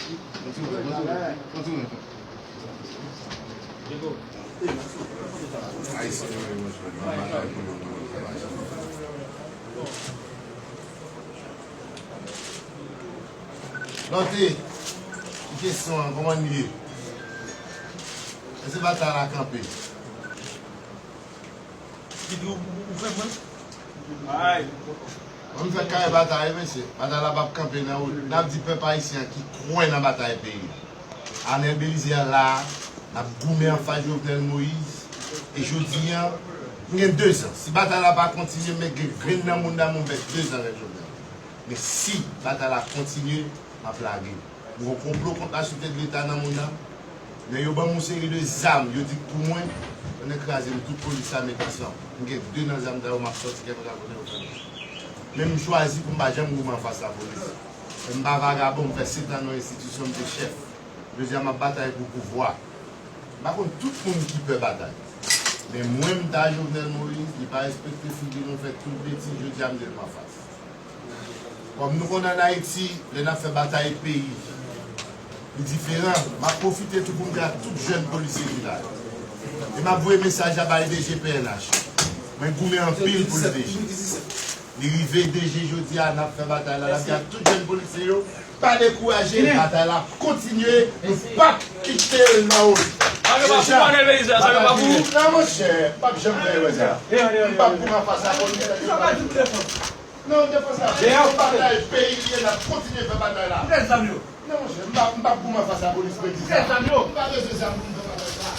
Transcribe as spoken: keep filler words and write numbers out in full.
Lòt e, kesyon an, kòman n ye? Èske batay la kanpe? Ki di ou, ou, ou fè mwen? Ay. Mwen m fè kare batay, mesye. Batay la p ap kanpe nan wout. N ap di pèp ayisyen an ki kwè nan batay peyi. Arnel Belizaire la, n ap goumen anfas Jovenel Moïse. E jodi a, m gen dezan. Si batay la pa kontinye, m gen grenn nan mouda m, m fè dezan avèk Jovenel. Men si batay la kontinye, m ap lage. M gen yon konplo kont la sirte de Leta nan mouda m. Men yo ban m yon seri de zam, yo di k pou mwen, yo kraze m tout polis la met ansanm. M gen de nan zam sa yo, m ap sòti kèk lòt kote yo fè m. Men m chwazi pou m pa janm goumen anfas lapolis. Men m pa vagabon, m fè sèt an nan yon enstitisyon, m te chèf. Jodi a, m ap batay pou pouvwa. M pa konn tout moun ki pè batay. Men mwen, m ta Jovenel Moïse, li pa respekte figi nou, fè tout betiz, jodi a, m te met m anfas. Kòm nou konn ann Ayiti, lè n ap fè batay peyi, li diferan. M ap pwofite tou pou m di a tout jèn polisye ki la yo. E m ap voye mesaj la bay D G P N H. Mwen goumen anpil pou l D G. Li rive D G jodi a, n ap fè batay la. N ap di a tout jèn polisye yo, pa dekouraje, batay la ap kontinye, nou p ap kite l nan wout. Sa yo pa pou Arnel Belizaire, sa yo pa pou ou. Non, monchè, m p ap janm fè erè sa. M p ap goumen anfas lapolis. Non, defans la, se yon batay peyi li ye, n ap kontinye fè batay la. Ki zam yo? Non, monchè, m pa, m pa pou m anfas lapolis, mwen di sa. Ki zam yo? M pa bezwen zam pou m fè batay sa.